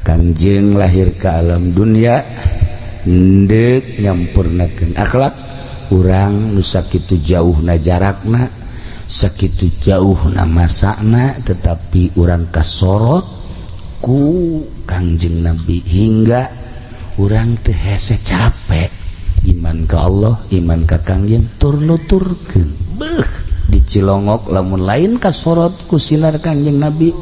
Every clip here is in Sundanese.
Kangjeng lahir ke alam dunia ndek nyampurnakeun akhlak urang nu sakitu jauhna jarakna, sakitu jauhna masana, tetapi urang kasorot ku Kangjeng Nabi hingga urang teu hese capek iman ka Allah, iman ka Kangjeng, tur nuturkeun. Beuh, di Cilongok lamun lain kasorot ku sinar Kangjeng Nabi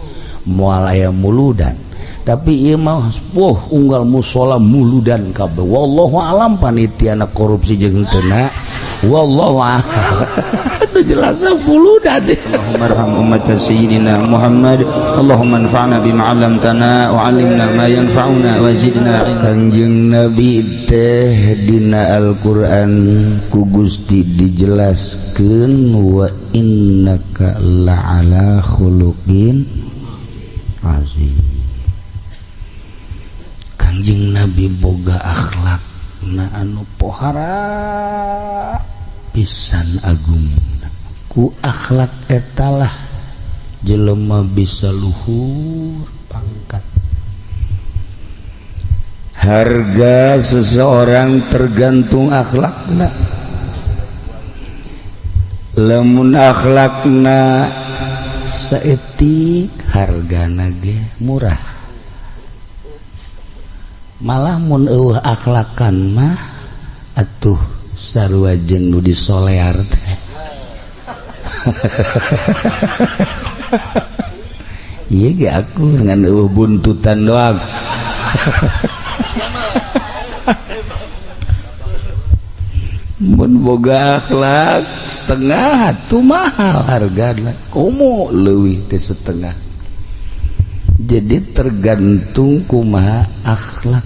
moal aya muludan. Tapi ieu mah, wah, unggal musola muludan kabeh. Wallahu alam panitia korupsi jeung teu, wallahu a'lam. Itu jelas muludan. اللهم ارحم أمة سيدنا محمد، اللهم انفعنا بما علمتنا وعلمنا ما ينفعنا وزدنا علما. Kangjeng Nabi teh dina Al-Qur'an ku Gusti dijelaskeun, wa innaka la'ala khuluqin azim. Kangjeng Nabi boga akhlak na anu pohara pisan agung. Ku akhlak etalah jelema bisa luhur pangkat. Harga seseorang tergantung akhlakna. Lamun akhlakna saeutik, hargana ge murah. Malah mun euweuh akhlakan mah atuh sarua jeung nu disolear teh. Iya ge aku dengan euweuh buntutan doang. Mun boga akhlak setengah tuh mahal hargana, komo leuwih teh setengah. Jadi tergantung kumaha akhlak.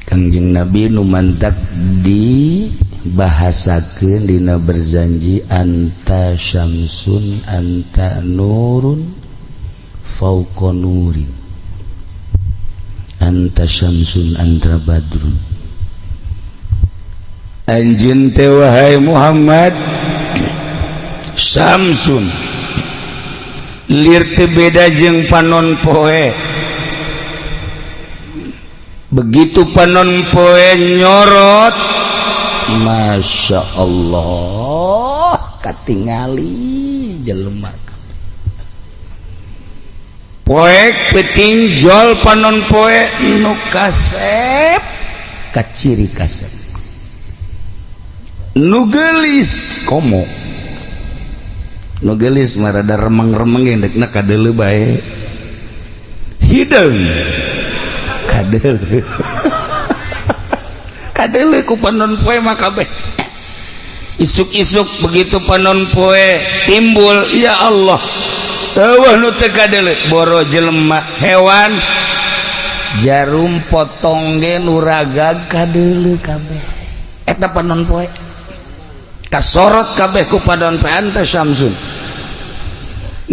Kangjeng Nabi nu mantak dibahasakeun dina berzanji, anta syamsun anta nurun fauqa nurin, anta syamsun anta badrun. Anjeun teh, wahai Muhammad, syamsun, lir teu beda jeung panon poe. Begitu panon poe nyorot, Masya Allah, katingali jelema. Poek peuting jol panon poe nu kasep kaciri kasep, nu geulis komo nu geulis mah rada remeng-remeng ge dekna kadeuleu bae, hideung kadeuleu, kadeuleu ku panon poe mah kabeh. Isuk-isuk begitu panon poe timbul, ya Allah, euweuh nu teu kadeuleu, boro jelema, hewan, jarum potong ge nu ragag kadeuleu kabeh. Eta panon poe kasorot kabeh ku panon poe, anta syamsun.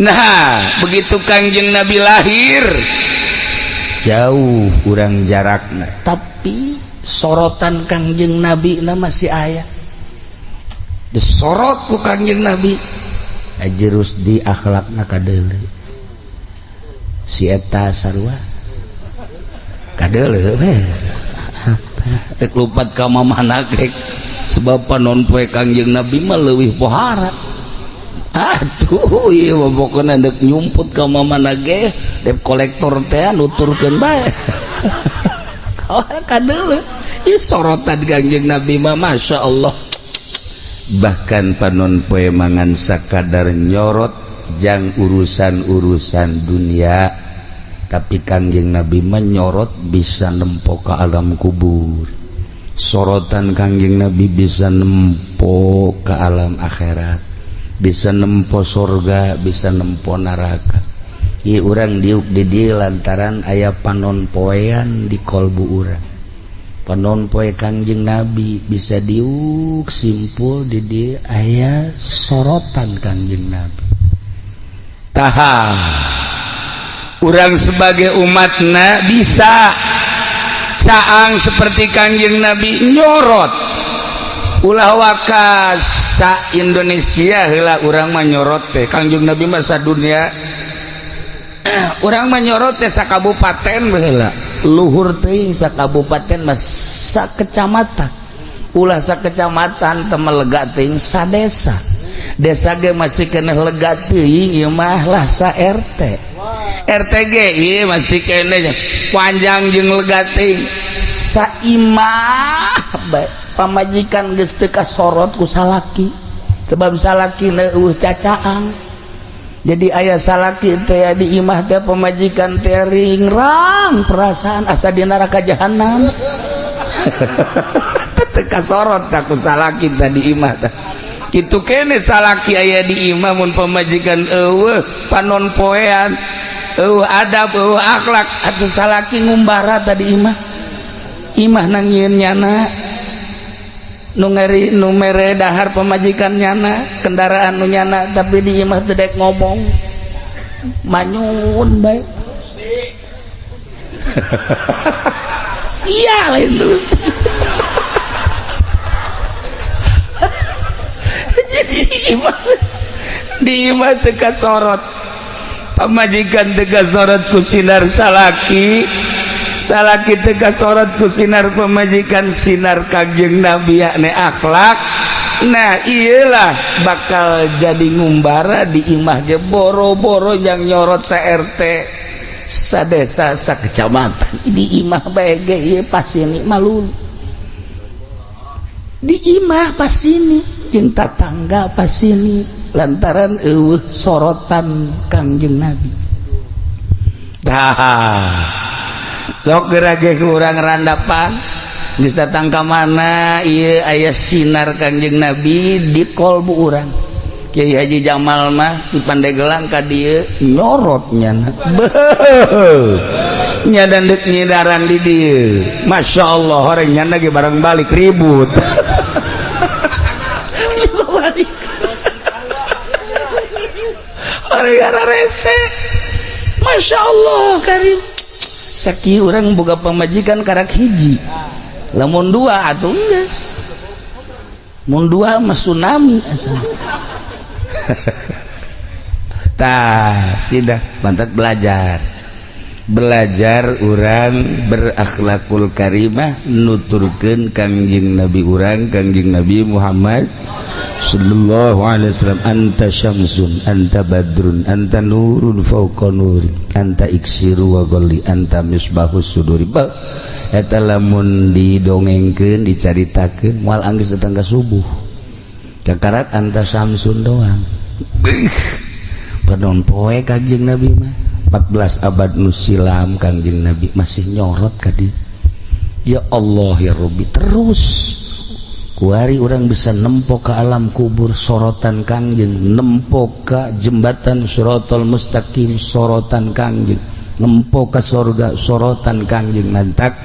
Nah, begitu Kangjeng Nabi lahir, jauh kurang jarakna, tapi sorotan Kangjeng Nabi na masih aya, disorot ku Kangjeng Nabi ajerus di akhlakna kadeuleu. Si eta sarua kadeuleu we rek lupat ka mamana ge, sebab panon poe Kangjeng Nabi mah leuwih pohara. Atuh ieu mah pokona deuk nyumput ka mamana ge, debt kolektor teh nuturkeun bae kadeuleu. Ieu sorotan Kangjeng Nabi mah Masya Allah. Bahkan panon poe mangan sakadar nyorot jang urusan-urusan dunia, tapi Kangjeng Nabi menyorot bisa nempo ke alam kubur. Sorotan Kangjeng Nabi bisa nempo ke alam akhirat, bisa nempo sorga, bisa nempo neraka. Ieu urang diuk di dieu lantaran aya panon poean di kolbu urang. Panon poe Kangjeng Nabi bisa diuk simpul di dieu aya sorotan Kangjeng Nabi. Taha urang sebagai umatna bisa caang seperti Kangjeng Nabi, nyorot. Ulah waka sa Indonesia heula urang mah nyorot teh, Kangjeng Nabi mah dunia. Urang menyorot teh sakabupaten baheula. Luhur teuing sakabupaten mah sakecamatan. Ulah sakecamatan teu lega teuing sadesa. Desa ge masih keneh lega teuing ieu mah lah sa RT. RT ge ieu masih keneh panjang jeung lega teuing saimah bae. Pamajikan geus teu kasorot ku salaki. Sebab salaki eueuh cacaang. Jadi ayah salaki teh di imah teh pemajikan teh ringrang perasaan asa di neraka jahanam. Teu kasorot ku salaki teh di imah teh. Kitu kene salaki aya di imah mun pemajikan eueuh panon poean, eueuh adab, eueuh akhlak, atuh salaki ngumbara tadi imah. Imah nangieun nyana nu ngeri nu mere dahar pemajikan nyana, kendaraan nu nyana, tapi di imah teu dek ngomong manyun bae. Sia lain terus. Jadi di imah teu kasorot pamajikan teu kasorot ku sinar salaki, salaki teu kasorot ku sinar pemajikan, sinar Kangjeng Nabi yakni akhlak. Nah iyalah bakal jadi ngumbara di imah ge boro-boro yang nyorot sa RT sa desa sa kecamatan di imah bae ge ieu pasini malu di imah pasini jeung tatangga pasini lantaran eueuh sorotan Kangjeng Nabi. Dah sok geura ge urang randapan geus datang ka mana ieu aya sinar Kangjeng Nabi di kolbu urang. Kiai Haji Jamal mah di Pandeglang ka dieu nyorot nyana. Beuh. Nya dan deuk nyidaran di dieu. Masya Allah orang nyana ge barang balik ribut. Orang rese. Masya Allah karim. Saki orang boga pamajikan karak hiji. Lamun dua atuh geus. Mun dua mah tsunami asal. Tah, sudah mantap belajar. Belajar urang berakhlakul karimah nuturkeun Kangjeng Nabi urang Kangjeng Nabi Muhammad sallallahu alaihi wasallam, anta syamsun anta badrun anta nurun fawqa nuri anta iksiru wa ghalli anta misbahus suduri. Ba eta lamun didongengkeun dicaritakeun moal anggeus datang ka subuh kakarat anta syamsun doang. Beuh, panon poe Kangjeng Nabi mah 14 abad nu silam Kangjeng Nabi masih nyorot ka dieu. Ya Allah ya Rabbi, terus kuari orang bisa nempo ke alam kubur sorotan Kangjeng, nempo ke jembatan Shiratal Mustaqim sorotan Kangjeng, nempo ke sorga sorotan Kangjeng. Mantak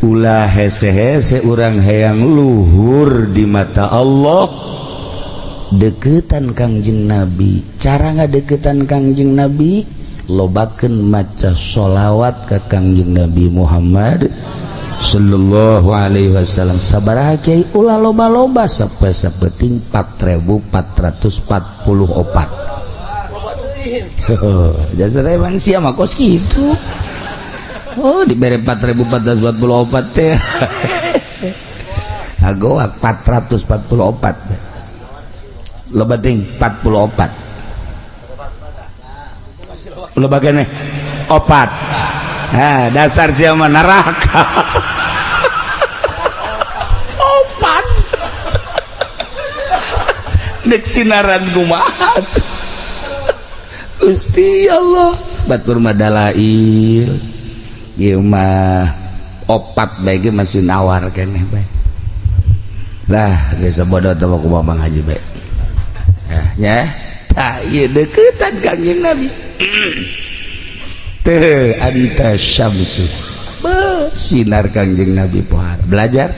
ulah hese-hese urang hayang luhur di mata Allah deketan Kangjeng Nabi. Cara ngadeketan Kangjeng Nabi lobakeun maca sholawat ka Kangjeng Nabi Muhammad sallallahu alaihi wasallam. Sabaraha kiai ulah loba-loba sampai sapeting 4444. Jasa emang sia mah kos kitu. Oh dibere 4444 teh. Agoak 444. Loba ting 44. Loba keneh opat. Nah, dasar sia mah neraka. Opat. Dek sinaran kumaha. Gusti Allah, batur mah dalail. Ieu mah opat bae ge masih nawar keneh bae. Lah, geus bodoh teh kumaha Bang Haji bae. Nah, nya tah ieu deukeutan Kangjeng Nabi. Teu anta syamsu. Beuh, sinar Kangjeng Nabi pohara. Belajar.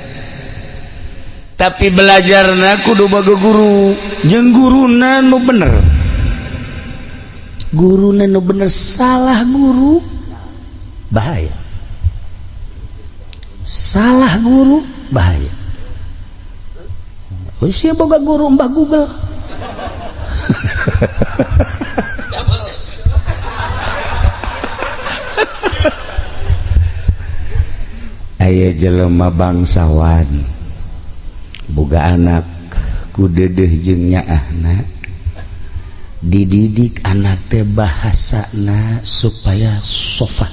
Tapi belajarna kudu boga guru, jeung guruna nu bener. Guruna nu bener, salah guru bahaya. Salah guru bahaya. Oh, sia boga guru Mbah Google. Aya jelema bangsawan boga anak ku dedeh jeung nyaahna, dididik anak teh bahasana supaya sopan.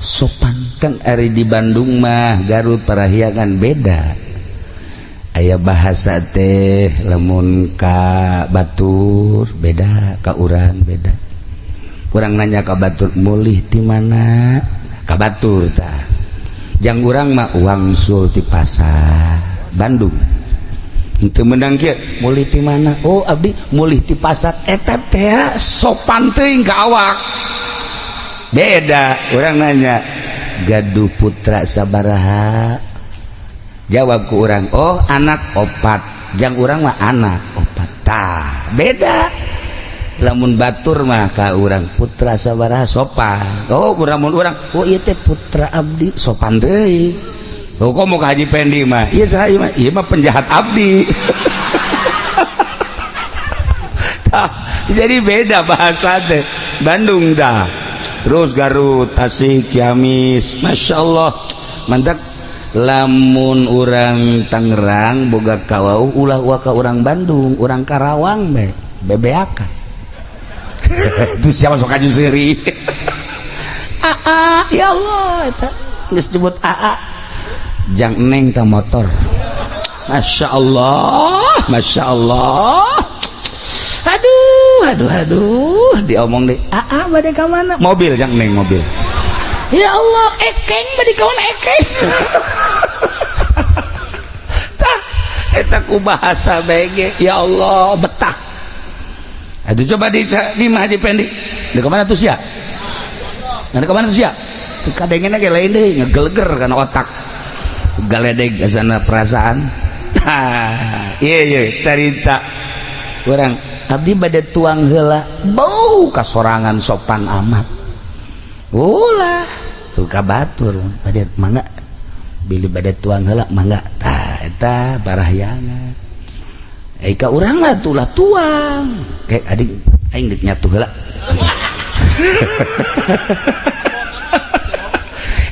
Sopan kan ari di Bandung mah, Garut, Parahyangan beda. Aya bahasa teh lamun ka batur beda, ka urang beda. Kurang nanya ka batur, "Mulih ti mana?" Ka batur tah. Jang urang mah wangsul ti pasar Bandung. Teu meunang kieu, "Mulih ti mana?" "Oh, abdi mulih ti pasar." Eta teh sopan teuing ka awak. Beda orang nanya, "Gaduh putra sabaraha?" Jawab ku orang, "Oh, anak opat." Jang urang mah anak opat. Tah, beda. Lamun batur mah ka urang, "Putra sabaraha?" Sopan. Oh, urang mun urang, "Oh, ieu teh putra abdi." Sopan deui. Oh, kok mau ke Haji Pendi mah, "Iya, saya mah, ieu mah penjahat abdi." Tah, jadi beda bahasa teh Bandung dah. Terus Garut, Tasik, Ciamis, Masya Allah mantap. Lamun urang Tangerang boga kawau, ulah waka urang Bandung, urang Karawang be bebeakan. Itu siapa sok aju seuri? Aa, ya Allah, eta geus disebut aa jang neng ta motor. Masya Allah, Masya Allah, aduh aduh aduh, diomong deh, "Aa, bade ka mana?" "Mobil jang neng, mobil." Ya Allah, ekeng, bade ka mana ekeng? Tah, eta ku bahasa BG, ya Allah, betah. Aduh, coba di mah Haji Pendi. Di kemana tuh sia? Nah, di kemana tuh sia? Kadengena ge lain deui, ngegeleger kana otak. Galedeg asana perasaan. Iya iya carita. Urang, "Abdi bade tuang heula." Bau kasorangan sopan amat. Ulah tuh ka batur, "Bade mangga, bilih bade tuang heula, mangga." Tah, eta parahyangan. Eh, ka urang mah tulah tuang. Kayak adik aing deuk nyatu heula.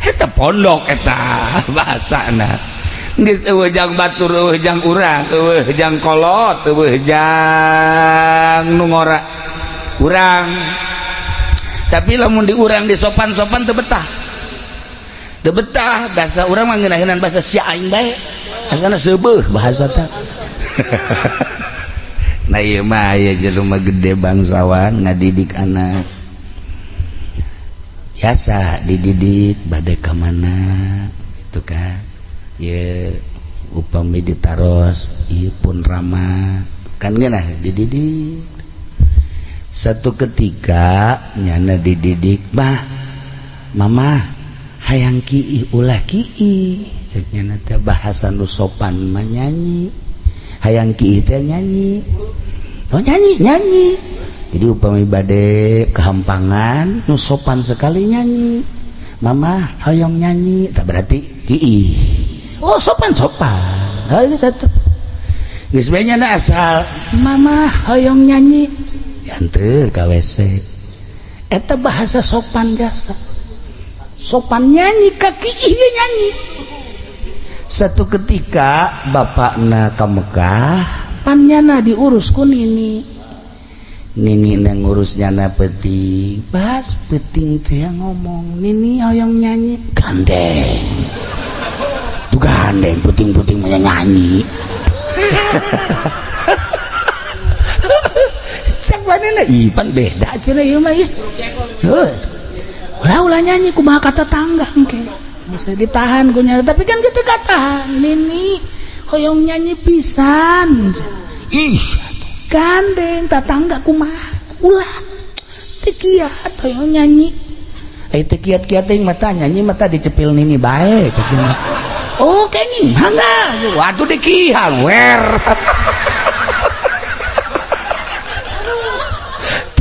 Eta pondok eta bahasana. Geus eueuh jang batur, eueuh jang urang, eueuh jang kolot, eueuh jang nu ngora. Urang. Tapi lamun di urang di sopan-sopan teu betah. Teu betah bahasa urang mah ngeunaheunana bahasa sia aing bae. Asana seubeuh bahasa teh. Nah, ieu mah aya jelema gede bangsawan ngadidik anak. Biasa dididik, "Bade ka mana?" Itu kan. Ye upami ditaros, ieu pun rama kan ngeunah dididik. Satu ketika nyana dididik, "Bah, mama hayang kiih." "Ulah kiih," cek nyana teh. Bahasa nu sopan mah nyanyi. Hayang kiih teh nyanyi. Oh, nyanyi nyanyi. Jadi upami bade kehampangan, nu sopan sekali nyanyi, "Mama hoyong nyanyi." Tak berarti kiih. Oh, sopan sopan. Hayu satu geus bae nyana, asal "Mama hoyong nyanyi," dianteur ka WC. Eta bahasa sopan jasa sopan nyanyi ka kiih ge nyanyi. Satu ketika bapakna ka Mekah, pan nyana diurus ku nini. Nini nang ngurus nyana peting, pas peting teh ngomong, "Nini hoyong nyanyi." "Gandeng tuh, gandeng, puting-puting mah nyanyi." Cek manehna, "Ih, pan beda cenah ieu mah ieu. Heuh, ulah ulah nyanyi, kumaha kata tangga engke." Bisa ditahan ku nyana, tapi kan kitu katahan, "Nini hoyong nyanyi pisan." "Ih, gandeng, tatangga kumaha? Ulah teu kiat hoyong nyanyi." Eh, teu kiat-kiat teuing mata nyanyi mata dicepil nini bae cek nya. Oh, kenging mangga. Waduh, dikihan wer.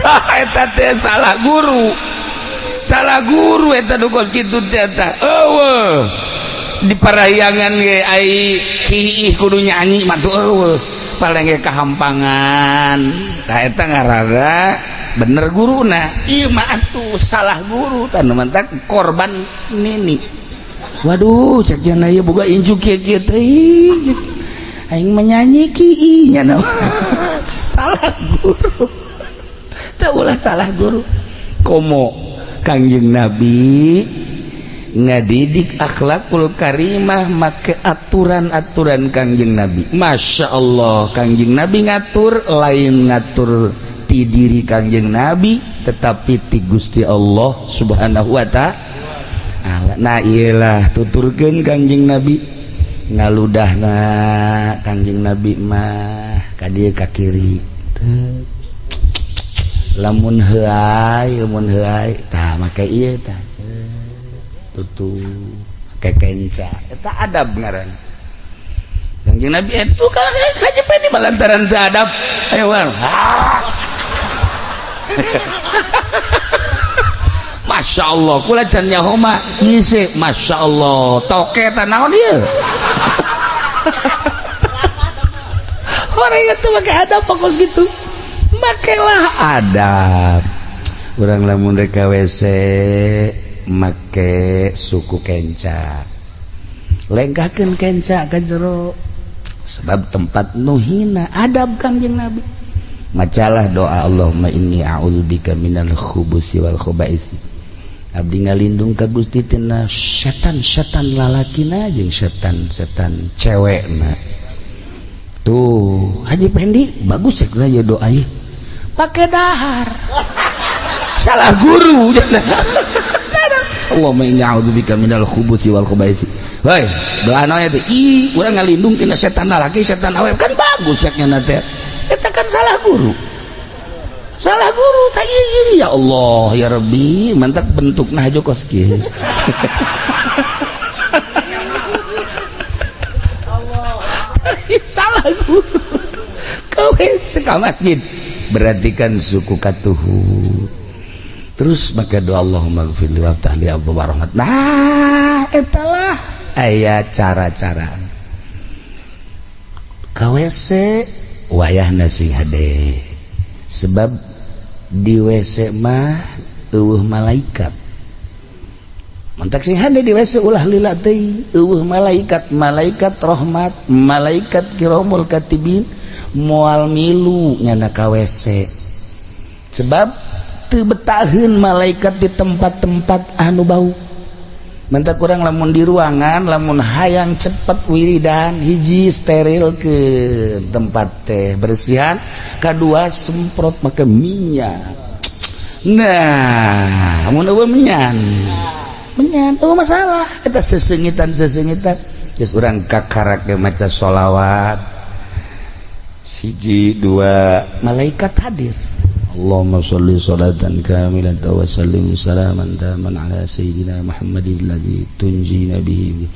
Tah, eta teh salah guru. Salah guru eta nu kos kitu teh eta. Eueuh. Di parahyangan ge ai kiih kudu nyanyi mah tuh eueuh. Paling ge kahampangan. Tah eta ngaranna bener guruna. Ieu mah atuh salah guru, tah nu mantak korban nini. Waduh, cek jana ieu boga incu kieu-kieu teh. Aing menyanyi ki nya salah guru. Tah ulah salah guru. Komo Kangjeng Nabi ngadidik akhlakul karimah make aturan-aturan Kangjeng Nabi. Masya Allah, Kangjeng Nabi ngatur lain ngatur ti diri Kangjeng Nabi tetapi ti Gusti Allah Subhanahu wa ta'ala. Nah iyalah tuturkeun Kangjeng Nabi ngaludahna Kangjeng Nabi mah ka dieu ka kiri. Lamun heuay, lamun heuay tah make ieu tah tutup kekenca eta adab ngaran Kangjeng Nabi itu kaji ini lantaran teu adab ayo war. Masya Allah kula can nyaho mah ieu Masya Allah toke tah naon ieu. Orang itu make adab fokus gitu, makelah adab. Urang lamun rek ka WC make suku kenca, lengkahkeun kenca ka jero sebab tempat nu hina. Adab Kangjeng Nabi macalah doa Allahumma inni a'udzubika minal khubusi wal khubaisi. Abdi ngalindung ka Gusti tina setan-setan lalakina jeung setan-setan cewekna. Tuh Haji Pendi bagus ya ya doa ieu pake dahar. Salah guru. Allahumma inni a'udzubika minal khubuthi wal khubaisi. Hoi, doa naon teh? Ih, urang ngalindung tina setan lalaki, setan awewe kan bagus ceknya teh. Eta kan salah guru. Salah guru tah ieu ya Allah ya Rabbi, mantak bentukna hajo kos kieu. Salah guru. Kau ka masjid berarti kan suku katuhu. Terus maka doa Allahumma gfirli waftah li abwaab rahmat. Nah, etalah aya cara-cara. Ka WC wayahna sing hade. Sebab di WC mah eueuh malaikat. Mantak sing hade di WC ulah lila teuing, eueuh malaikat, malaikat rahmat, malaikat kiramul katibin moal milu nyana ka WC. Sebab teu betaheun malaikat di tempat-tempat anu bau. Mantak kurang lamun di ruangan lamun hayang cepet wiridan hiji steril ke tempat teh bersihan, kadua semprot make minyak. Nah, mun eueuh menyan. Menyan eueuh masalah eta sesengitan-sesengitan. Geus urang kakarak ge maca sholawat. Siji dua malaikat hadir. Allahumma sholli salatan kamilatan wa sallim salaman taman ala sayyidina Muhammadin alladzi tunjina bihi.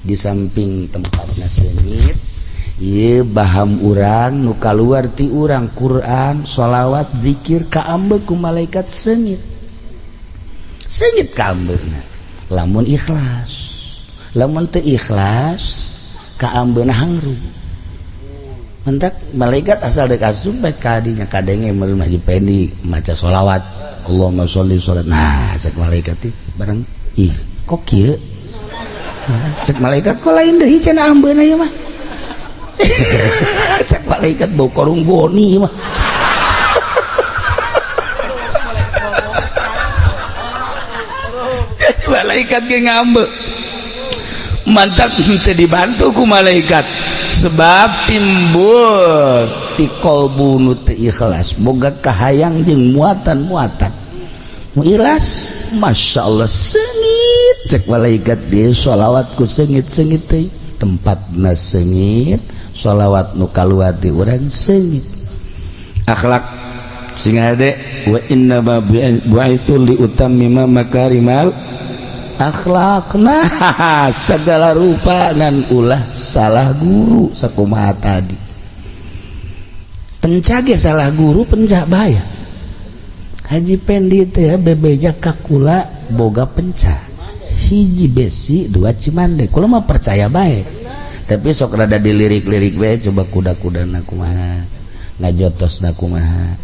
Di samping tempatna seungit ieu baham urang nu kaluar ti urang Quran, sholawat, zikir kaambeuk ku malaikat seungit. Seungit kaambeukna lamun ikhlas. Lamun teu ikhlas kaambeuna hangrum. Mentak malaikat asal dek asup bae kadinya kadenge meureun Haji Pendi maca sholawat Allahumma sholli sholat. Nah cek malaikat teh bareng ih kok kieu cek malaikat kok lain deui cenah ambeuna ieu mah. Cek malaikat bau korung boni mah. Jadi malaikat ge ngambek. Mantak teu dibantu ku malaikat sebab timbul ti qalbu nu teu ikhlas boga kahayang jeung muatan-muatan mu ikhlas. Masya Allah seungit cek malaikat dia sholawat ku seungit-seungit teh tempatna seungit sholawat nu kaluar di urang seungit. Akhlak sing hade wa inna ma bu'itsu li utammima makarimal akhlakna segala rupa ngan ulah salah guru sakumaha tadi. Pencah ge salah guru pencah bahaya. Haji Pendi teh bebeja ka kula boga pencah hiji besi dua cimande. Kula mah percaya bae. Tapi sok rada dilirik-lirik we, coba kuda-kudana kumaha, ngajotosna kumaha.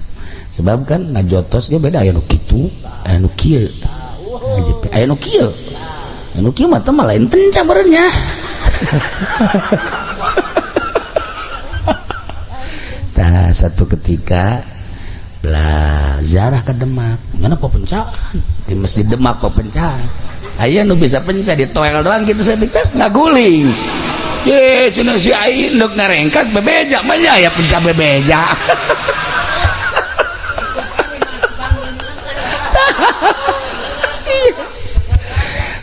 Sebab kan ngajotos ge beda, aya nu kitu, aya nu kieu, aya nu kieu. Anu kieu mah teh mah lain penca berenya. Tah satu ketika belah ziarah ke Demak, ngana pepencaan di Masjid Demak pepencaan. Aya nu bisa penca di toel doang gitu saya teh ngaguling. Ye cenah si aing deuk ngarengkas bebeja mah nya aya penca bebeja.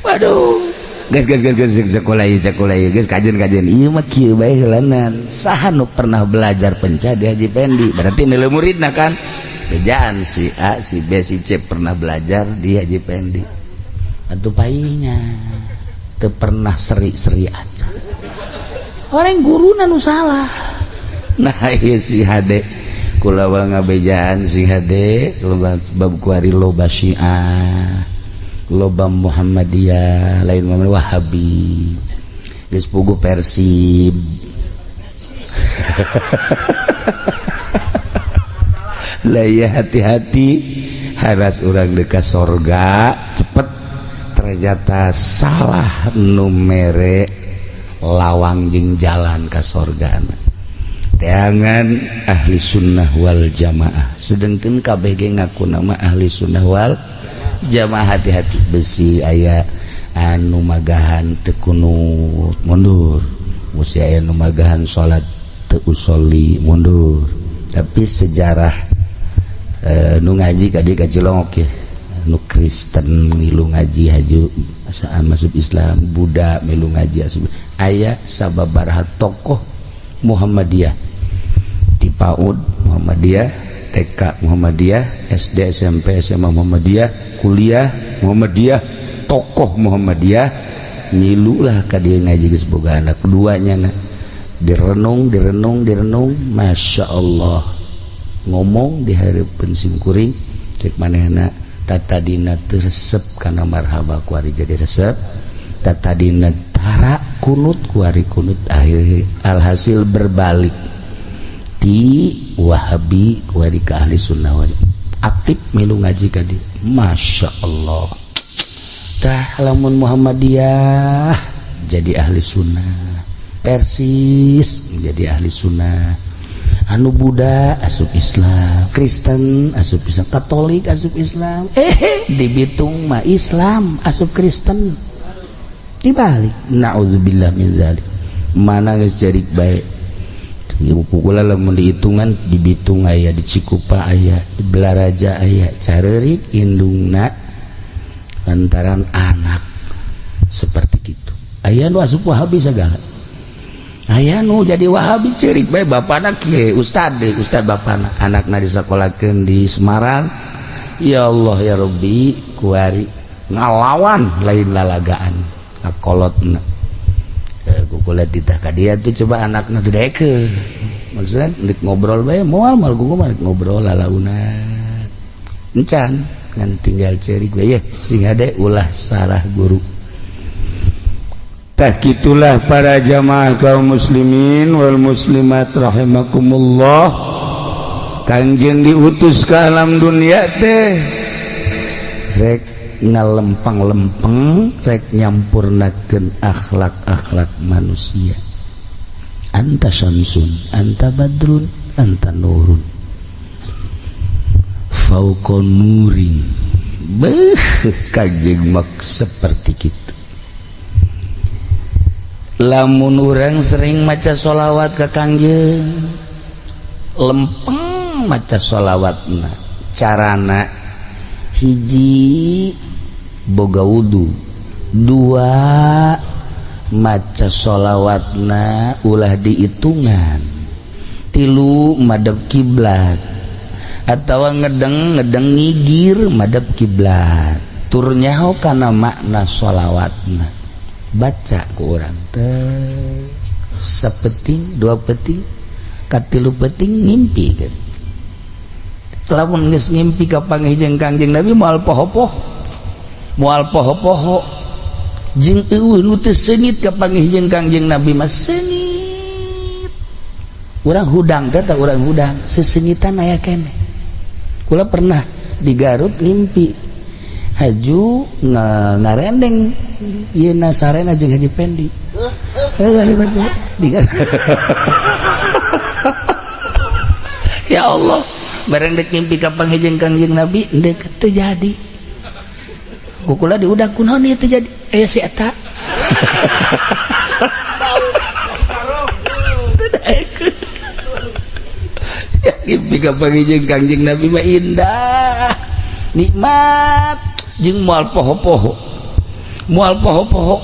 Waduh, geus geus geus geus sekolah ieu sekolah ieu geus kajen-kajen ieu mah kieu bae heulanan. Saha nu pernah belajar penca di Haji Pendi? Berarti nilai muridna kan. Bejaan si A, si B, si C pernah belajar di Haji Pendi. Atuh painya teu pernah seri-seri aja. Orang guruna nu salah. Nah ieu si HD kula ngabejaan si HD sebab kuari loba Syiah, loba Muhammadiyah, lain mah Wahabi, geus puguh Persib. Lah ya hati-hati haras urang dekat sorga cepet ternyata salah nu mere lawang jeung jalan ka sorga. Teangan ahli sunnah wal jamaah, sedengkeun kabeh ge ngaku nama ahli sunnah wal jamaah. Hati-hati besi aya anu magahan teu kunut mundur, besi aya nu magahan salat teu usolli mundur. Tapi sejarah nu ngaji ka dieu ka Cilongok ya, nu Kristen milu ngaji haju masuk Islam, Buddha milu ngaji asup, aya sababaraha tokoh Muhammadiyah di PAUD Muhammadiyah, TK Muhammadiyah, SD, SMP, SMA Muhammadiyah, kuliah Muhammadiyah, tokoh Muhammadiyah ngilulah ka dieu ngaji geus boga anak keduanya na. Direnung, direnung, direnung, Masya Allah ngomong di hareupeun simkuring cek manehna tatadina teu resep kana marhaba kuari jadi resep, tatadina tara kunut kuari kunut, akhir alhasil berbalik di Wahabi kuari ka ahli sunnah wal aktif milu ngaji ka dieu. Masya Allah. Tah lamun Muhammadiyah jadi ahli sunnah, Persis jadi ahli sunnah, anu Buddha asup Islam, Kristen asup Islam, Katolik asup Islam, di Bitung mah Islam asup Kristen dibalik. Naudzubillah min dzalik. Mana geus jadi bae pukul lamun dihitungan di Bitung aya, di Cikupa aya, di Belaraja aya, careurik indungna lantaran anak seperti gitu. Aya nu asup Wahabi segala, aya nu jadi Wahabi ceurik bae bapana kieu, ustad deui, ustad bapana, anakna disakolahkeun di Semarang. Ya Allah ya Rabbi, kuari ngalawan lain lalagaan ngakolotna. Kukulat ditah ka dia tuh coba anakna teu daekeun. Maksudna rek ngobrol bae moal moal kuku mah ngobrol lalaunan. Encan ngan tinggal ceurik bae sing hade ulah salah guru. Tah kitulah para jamaah kaum muslimin wal muslimat rahimakumullah. Kanjeng diutus ke alam dunia teh rek ngalempang-lempeng, rek nyampurnakeun akhlak-akhlak manusia. Anta syamsun, anta badrun, anta nurun fauqa nurin. Beuh kanjeng mak seperti kitu. Lamun urang sering maca sholawat ka kanjeng, lempeng maca sholawatna, carana hiji boga wudu, dua maca sholawatna ulah dihitungan, tilu madep kiblat atau ngedeng ngedeng ngigir madep kiblat, tur nyaho kana makna sholawatna. Baca ku urang teh sapeting dua peting katilu peting ngimpi kan. Lamun geus ngimpi ka panggih jeung Kangjeng Nabi moal poho-poho, moal poho-poho. Jeung eueuh nu teu seungit kapanggih jeung Kangjeng Nabi mah seungit. Urang hudang teh tah urang hudang seseungitan aya keneh. Kula pernah di Garut ngimpi haju ngarendeng ieu na sarena jeung Haji Pendi. Di Garut. Ya Allah, bareng dek ngimpi kapanggih jeung Kangjeng Nabi deuk teu jadi. Ku kula diudag kunaon ieu teu jadi? Aya si eta. Ya ngimpi kapanggih jeung Kangjeng Nabi mah indah, nikmat jeung moal poho-poho. Moal poho-poho.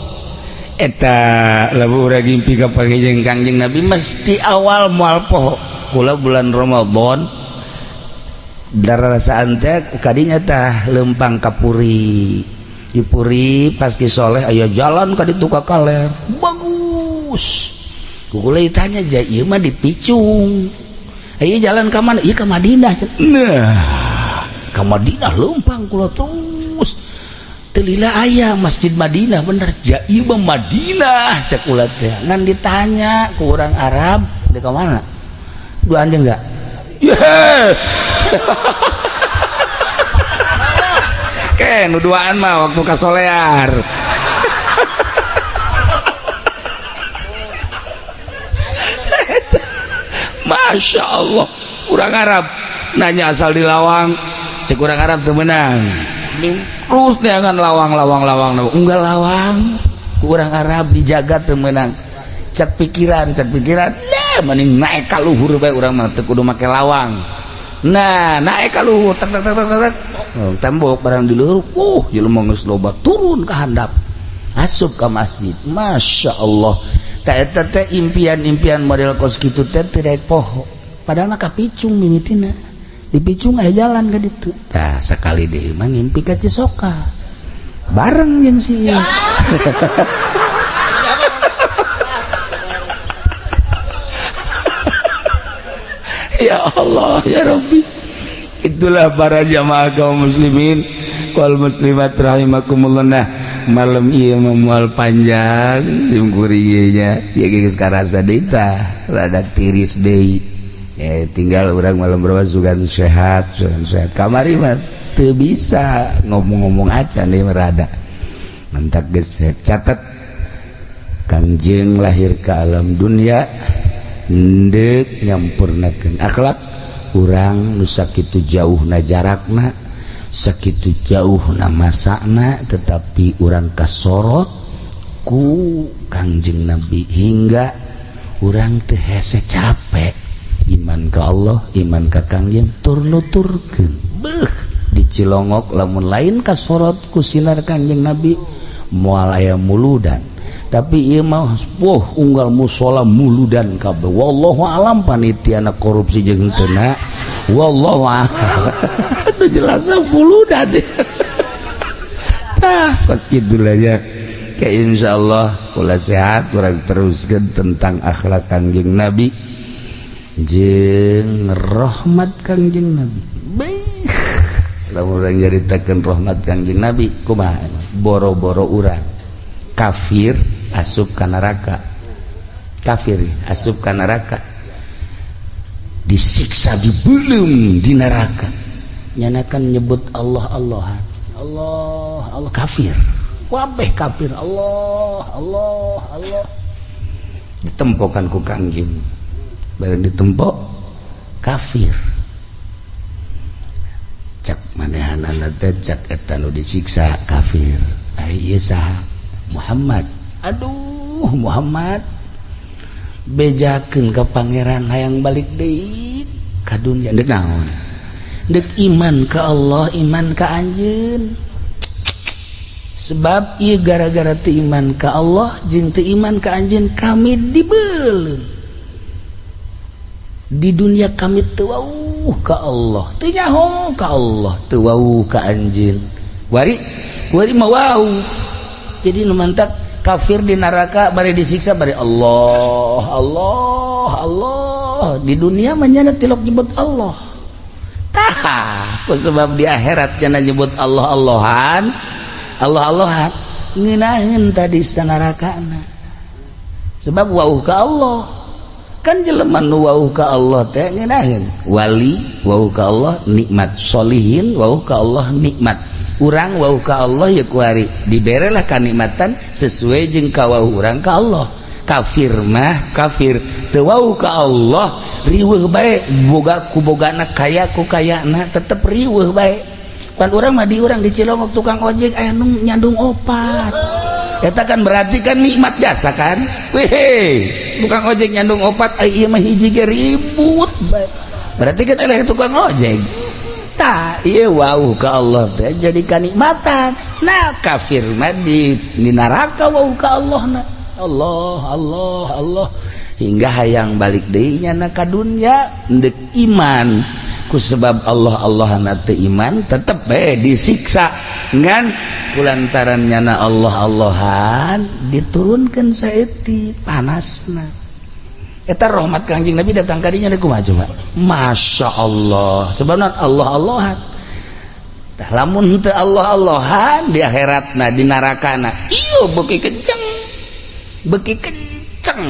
Eta lamun urang ngimpi kapanggih jeung Kangjeng Nabi mesti awal moal poho. Kula bulan Ramadan darasaan teh kadinya tah lempang ka Puri. Di Puri pas Ki Soleh aya jalan ka ditu ka kaler. Bagus. Ku kula ditanya ja ieu mah dipicung. Ayo jalan ka mana? Ieu ka Madinah. Nah, ka Madinah lempang kula terus. Teu lila aya Masjid Madinah bener. Ja ieu mah Madinah cek kula teh. Ngan ditanya ku urang Arab, di ka mana? Dua anjing enggak? Yeah. Ke nu duaan mah waktu ka Solear. Masya Allah, urang Arab nanya asal di lawang, cek urang Arab teu meunang. Terus neangan lawang lawang lawang, unggal lawang, ku urang Arab dijaga teu meunang. Cek pikiran, lah mending naik ka luhur bae urang mah teu kudu make lawang. Nah, naik ka luhur tak tak tak tak tak. Oh, tembok barang di luhur, jelema geus loba turun ka handap. Asup ka masjid. Masya Allah. Ta eta teh impian-impian model kos kitu teh teu daek poho. Padahal mah kapicung mimitina. Dipicung aya jalan ka ditu. Tah sakali deui mah ngimpi ka Cisoka. Bareng jeung si ieu. Ya Allah ya Rabbi. Itulah para jamaah kaum muslimin wal muslimat rahimakumullah. Nah, malam ieu moal panjang sim kuring ieu nya. Ya geus karasa deui tah, rada tiris deui. Ya tinggal urang malam berapa sugan sehat, sugan sehat. Kamari mah teu bisa ngomong-ngomong acan deui rada. Mentak geus catet Kangjeng lahir ke alam dunia ndek nyampurnakeun akhlak urang nu sakitu jauhna jarakna, sakitu jauhna masana, tetapi urang kasorot ku Kangjeng Nabi hingga urang teu hese capek iman ka Allah, iman ka Kangjeng tur nuturkeun. Beuh dicilongok lamun lain kasorot ku sinar Kangjeng Nabi moal aya muludan. Tapi ieu mah wah unggal musala muludan kabeh. Wallahu alam panitiana korupsi jeung henteu na. Wallahu alam. Aduh jelas muludan. Tah kos kitu lah ya. Kayak insyaallah kula sehat urang teruskeun tentang akhlak Kangjeng Nabi jeung rahmat Kangjeng Nabi. Beuh. Lamun urang nyaritakeun rahmat Kangjeng Nabi kumaha boro-boro urang kafir asup ka neraka, kafir asup ka neraka, disiksa dibelum di neraka, nyanakan nyebut Allah Allahan, Allah Allah kafir, wabeh kafir, Allah Allah Allah, ditempokan ku Kangjeng, bareng ditempok kafir, cak manehanana teh cak eta nu disiksa kafir, ai ieu saha? Muhammad. Aduh Muhammad bejakeun ka pangeran hayang balik deui ka dunya deuk naon? Deuk iman ka Allah, iman ka anjeun. Sebab ieu gara-gara teu iman ka Allah jeung teu iman ka anjeun kami dibeuleum. Di dunia kami teu wauh ka Allah, teu nyaho ka Allah, teu wauh ka anjeun. Wari wari mah wauh. Jadi nu mantak kafir di neraka bari disiksa bari Allah Allah Allah. Di dunia mah nyana tilok nyebut Allah. Tah, ku sebab di akhirat nyana nyebut Allah Allahan, Allah Allahan. Ngeunaheun tadi narakana, sebab wauh ka Allah. Kan jelema nu wauh ka Allah teh ngeunaheun. Wali wauh ka Allah nikmat, solihin wauh ka Allah nikmat. Urang wauh ka Allah ya kuari diberelah kanikmatan sesuai jeung kawauh urang ka Allah. Kafir mah kafir, teu wauh ka Allah, riweuh bae. Boga ku bogana, kaya ku kayana, tetep riweuh bae. Pan urang mah di urang di Cilongok tukang ojek aya nu nyandung opat. Eta kan berarti kan nikmat jasa kan. Weh, tukang ojek nyandung opat, ai ieu mah hiji ge ribut bae. Berarti kan eleh tukang ojek. Tah, ieu wauh ka Allah teh jadi kanikmatan. Nah, kafir mah di neraka wauh ka Allah na. Allah, Allah, Allah, hingga hayang balik deui nyana ka dunya ndek iman. Ku sebab Allah Allah na teu iman, tetep bae disiksa. Ngan kulantaran nyana Allah Allahan, diturunkan saeutik panasna. Eta rahmat Kangjeng Nabi datang kadinya kumaha coba? Masya Allah, sebabna Allah Allahan. Tah, lamun teu Allah Allahan, di akhiratna, di narakana iyo beuki kenceng, beuki kenceng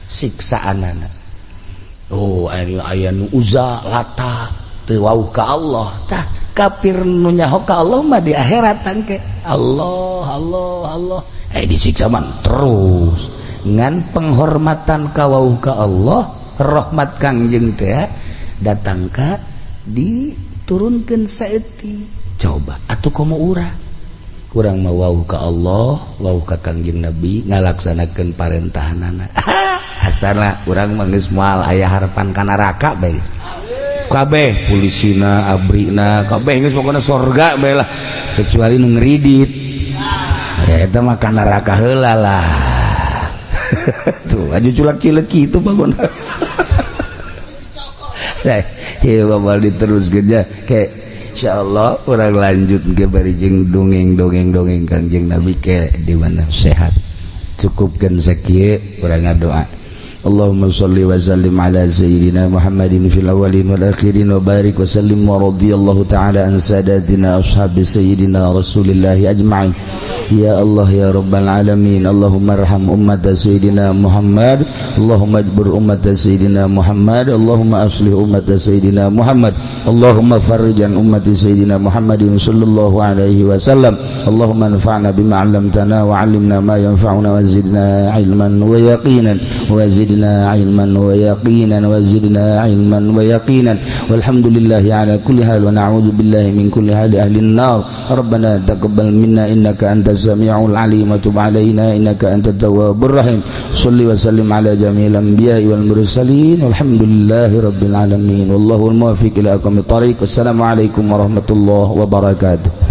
siksaanana. Oh, aya aya nu Uza, Lata teu wauh ka Allah. Tah, kafir nu nyaho ka Allah mah di akhirat tangke Allah, Allah, Allah, eh disiksa man terus. Ngan penghormatan kawauh ka Allah, rahmat Kangjeng teh datang ka diturunkan saeutik. Coba atuh komo urang, urang mah wauh ka Allah, wauh ka Kangjeng Nabi, ngalaksanakeun parentahanana. Asana urang mah geus moal aya harapan ka neraka bae. Kabeh polisina, abrina, kabeh geus pokona sorga bae lah, kecuali nu ngeridit ya, eta mah ka neraka heula lah. Tuh aja culak cileki itu bangun. Nah, iya, bakal diteruskeun ya. Kayak insyaallah urang lanjut ke bari jeung dongeng-dongeng, dongeng Kangjeng Nabi ke di mana sehat. Cukupkan sakieu, urang ngadoa. Allahumma salli wa sallim ala sayyidina Muhammadin fil awwalin wal akhirin wa barik wa sallim wa radiyallahu ta'ala an sadatina ashabi sayyidina Rasulillahi ajma'in. Ya Allah, ya Rabbal alamin. Allahumma arham ummat sayyidina Muhammad. Allahumma ajbur ummat sayyidina Muhammad. Allahumma aslih ummat sayyidina Muhammad. Allahumma farrijan ummat sayyidina Muhammadin sallallahu alaihi wasallam. Allahumma anfa'na bima 'allamtana wa 'allimna ma yanfa'una wa zidna 'ilman wa yaqinan wa zidna 'ilman wa yaqinan wa zidna 'ilman wa yaqinan. Walhamdulillahi ala kulli hal wa na'udzu billahi min kulli hali ahli an-nar. Rabbana taqabbal minna innaka antas samiul alim wa tub alaina innaka antat tawwabur rahim. Shalli wa sallim ala jami'il anbiya'i wal mursalin. Walhamdulillahi rabbil alamin. Wallahu al muwaffiq ila aqwamit thariq. Wassalamu alaikum warahmatullahi wabarakatuh.